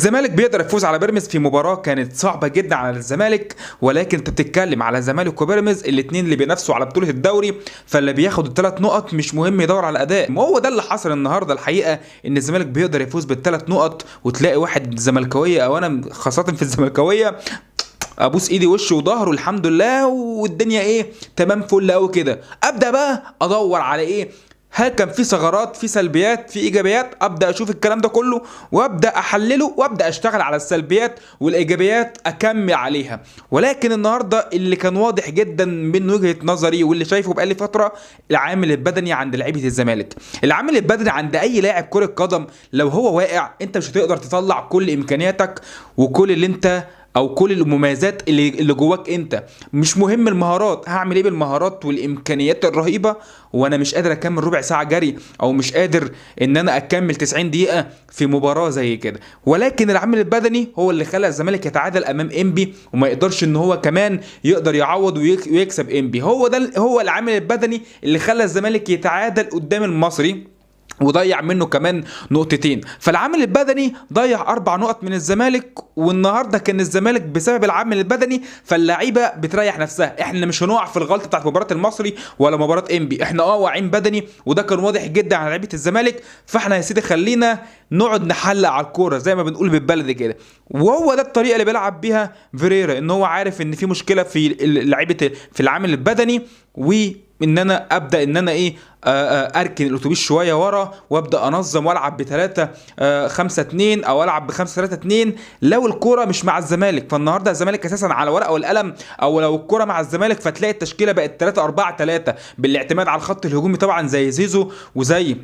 الزمالك بيقدر يفوز على بيراميدز في مباراة كانت صعبة جدا على الزمالك، ولكن انت بتتكلم على الزمالك وبيراميدز الاثنين اللي بينافسوا على بطوله الدوري، فاللي بياخد الثلاث نقط مش مهم يدور على الاداء. ما هو ده اللي حصل النهارده الحقيقة، ان الزمالك بيقدر يفوز بالثلاث نقط، وتلاقي واحد زملكاويه او انا خاصة في الزملكاويه ابوس ايدي وشي وظهره الحمد لله والدنيا ايه تمام فل قوي كده. ابدا بقى ادور على ايه، هل كان في ثغرات، في سلبيات، في ايجابيات؟ ابدا اشوف الكلام ده كله وابدا احلله وابدا اشتغل على السلبيات والايجابيات اكمل عليها. ولكن النهارده اللي كان واضح جدا من وجهه نظري واللي شايفه بقالي فترة، العامل البدني عند لعيبة الزمالك، العامل البدني عند اي لاعب كره قدم لو هو واقع انت مش هتقدر تطلع كل امكانياتك وكل اللي انت او كل المميزات اللي جواك انت. مش مهم المهارات، هعمل ايه بالمهارات والامكانيات الرهيبة وانا مش قادر اكمل ربع ساعة جري، او مش قادر ان انا اكمل 90 دقيقة في مباراة زي كده. ولكن العامل البدني هو اللي خلى الزمالك يتعادل امام انبي وما يقدرش ان هو كمان يقدر يعوض ويكسب انبي. هو ده هو العامل البدني اللي خلى الزمالك يتعادل قدام المصري وضيع منه كمان نقطتين. فالعامل البدني ضيع 4 نقط من الزمالك، والنهارده كان الزمالك بسبب العامل البدني فاللعيبه بتريح نفسها. احنا مش هنقع في الغلطة بتاعت مباراة المصري ولا مباراة انبي، احنا واعيين بدني، وده كان واضح جدا على لعيبة الزمالك. فاحنا يا سيدي خلينا نقعد نحلق على الكورة زي ما بنقول بالبلدي كده، وهو ده الطريقة اللي بيلعب بيها فيريرا، ان هو عارف ان في مشكلة في لعيبة في العامل البدني، و ان انا ابدا ان انا ايه اركن الاتوبيس شوية ورا وابدا انظم والعب ب 3 5 2 او العب ب 5 3 2 لو الكورة مش مع الزمالك. فالنهارده الزمالك اساسا على ورقة والقلم، او لو الكورة مع الزمالك فتلاقي التشكيلة بقت 3 4 3 بالاعتماد على الخط الهجومي طبعا زي زيزو وزي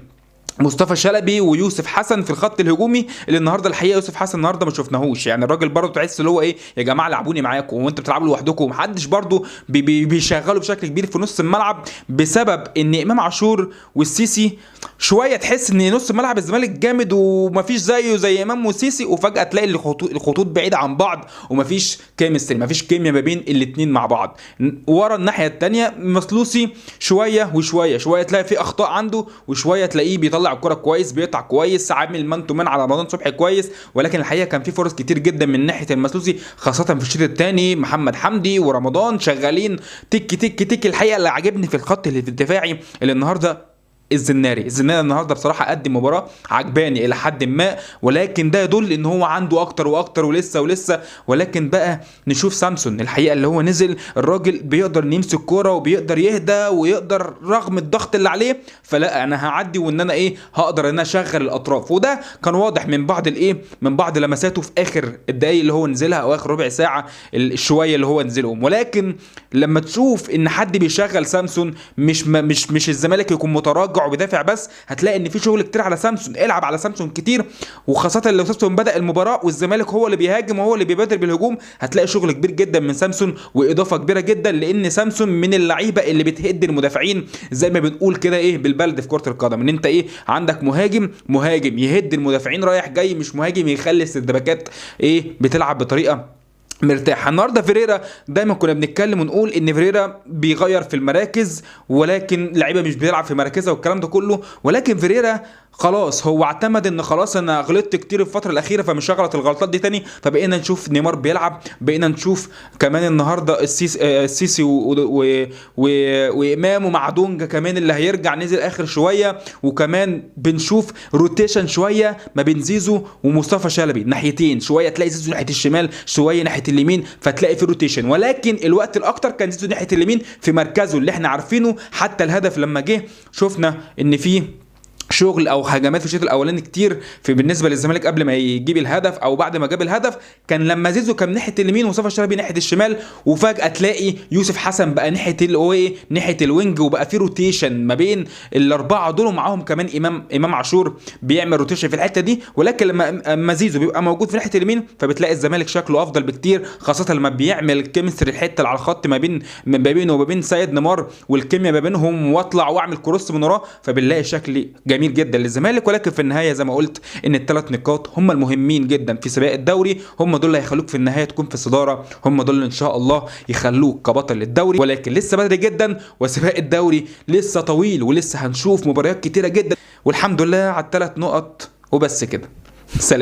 مصطفى شلبي ويوسف حسن في الخط الهجومي، اللي النهارده الحقيقة يوسف حسن النهارده ما شفناهوش. يعني الراجل برضه تحس اللي هو ايه يا جماعة لعبوني معاكم وانتوا بتلعبوا لوحدكم، ومحدش برضه بيشغله بشكل كبير في نص الملعب، بسبب ان امام عاشور والسيسي شوية تحس ان نص ملعب الزمالك جامد ومفيش زيه زي امام والسيسي، وفجاة تلاقي الخطوط بعيدة عن بعض ومفيش chemistry، مفيش كيمياء ما بين الاثنين مع بعض. ورا الناحية الثانية مثلوثي شوية وشوية، شوية تلاقي في اخطاء عنده وشوية تلاقيه بيطلع الكرة كويس، بيقطع كويس، عامل man to man على رمضان صبحي كويس. ولكن الحقيقة كان في فرص كتير جدا من ناحية المثلوثي، خاصة في الشوط الثاني محمد حمدي ورمضان شغالين تك تك تك. الحقيقة اللي عجبني في الخط الدفاعي اللي النهارده الزناري النهارده بصراحة قدم مباراة عجباني الى حد ما، ولكن ده يدل ان هو عنده اكتر واكتر ولسه ولسه. ولكن بقى نشوف سامسون الحقيقة اللي هو نزل، الراجل بيقدر يمسك كورة وبيقدر يهدى ويقدر رغم الضغط اللي عليه، فلا انا هعدي وان انا ايه هقدر ان انا اشغل الاطراف. وده كان واضح من بعض الايه من بعض لمساته في اخر الدقايق اللي هو نزلها او اخر ربع ساعة الشويه اللي هو نزلهم. ولكن لما تشوف ان حد بيشغل سامسون مش الزمالك يكون متراجع وبيدافع بس، هتلاقي ان في شغل كتير على سامسون. العب على سامسون كتير، وخاصة لو سامسون بدا المباراة والزمالك هو اللي بيهاجم وهو اللي بيبادر بالهجوم، هتلاقي شغل كبير جدا من سامسون واضافه كبيرة جدا، لان سامسون من اللعيبة اللي بتهد المدافعين زي ما بنقول كده ايه بالبلد في كره القدم، ان انت ايه عندك مهاجم يهد المدافعين رايح جاي، مش مهاجم يخلي السردباكات ايه بتلعب بطريقة مرتاح. النهارده فيريرا دايما كنا بنتكلم ونقول ان فيريرا بيغير في المراكز، ولكن لعيبة مش بيلعب في مراكزها والكلام ده كله، ولكن فيريرا خلاص هو اعتمد ان خلاص انا غلطت كتير الفترة الاخيرة فمش هغلط الغلطات دي تاني. فبقينا نشوف نيمار بيلعب، بقينا نشوف كمان النهارده السيسي وامام ومع دونجا كمان اللي هيرجع نزل اخر شوية، وكمان بنشوف rotation شوية ما بين زيزو ومصطفى شلبي ناحيتين، شوية تلاقي زيزو ناحية الشمال شوية ناحية اليمين، فتلاقي في rotation. ولكن الوقت الاكتر كان زيزو ناحية اليمين في مركزه اللي احنا عارفينه. حتى الهدف لما جه شفنا ان فيه شغل او هجمات في الشوط الاولاني كتير في بالنسبة للزمالك قبل ما يجيب الهدف او بعد ما جاب الهدف، كان لما زيزو كان ناحية اليمين ومصطفى شلبي ناحية الشمال، وفجاة تلاقي يوسف حسن بقى ناحية الايه ناحية ال wing، وبقى في rotation ما بين الاربعة دول، ومعاهم كمان امام عاشور بيعمل rotation في الحتة دي. ولكن لما زيزو بيبقى موجود في ناحية اليمين فبتلاقي الزمالك شكله افضل بكتير، خاصة لما بيعمل chemistry الحتة اللي على الخط ما بينه وما بين سيد نيمار، والكيمياء ما بينهم، واطلع واعمل cross من وراه، فبنلاقي شكل جميل جدا للزمالك. ولكن في النهاية زي ما قلت ان الثلاث نقاط هم المهمين جدا في سباق الدوري، هم دول اللي هيخلوك في النهاية تكون في الصدارة، هم دول اللي ان شاء الله يخلوك كبطل للدوري. ولكن لسه بدري جدا وسباق الدوري لسه طويل ولسه هنشوف مباريات كتيرة جدا، والحمد لله على الثلاث نقط وبس كده. سلام.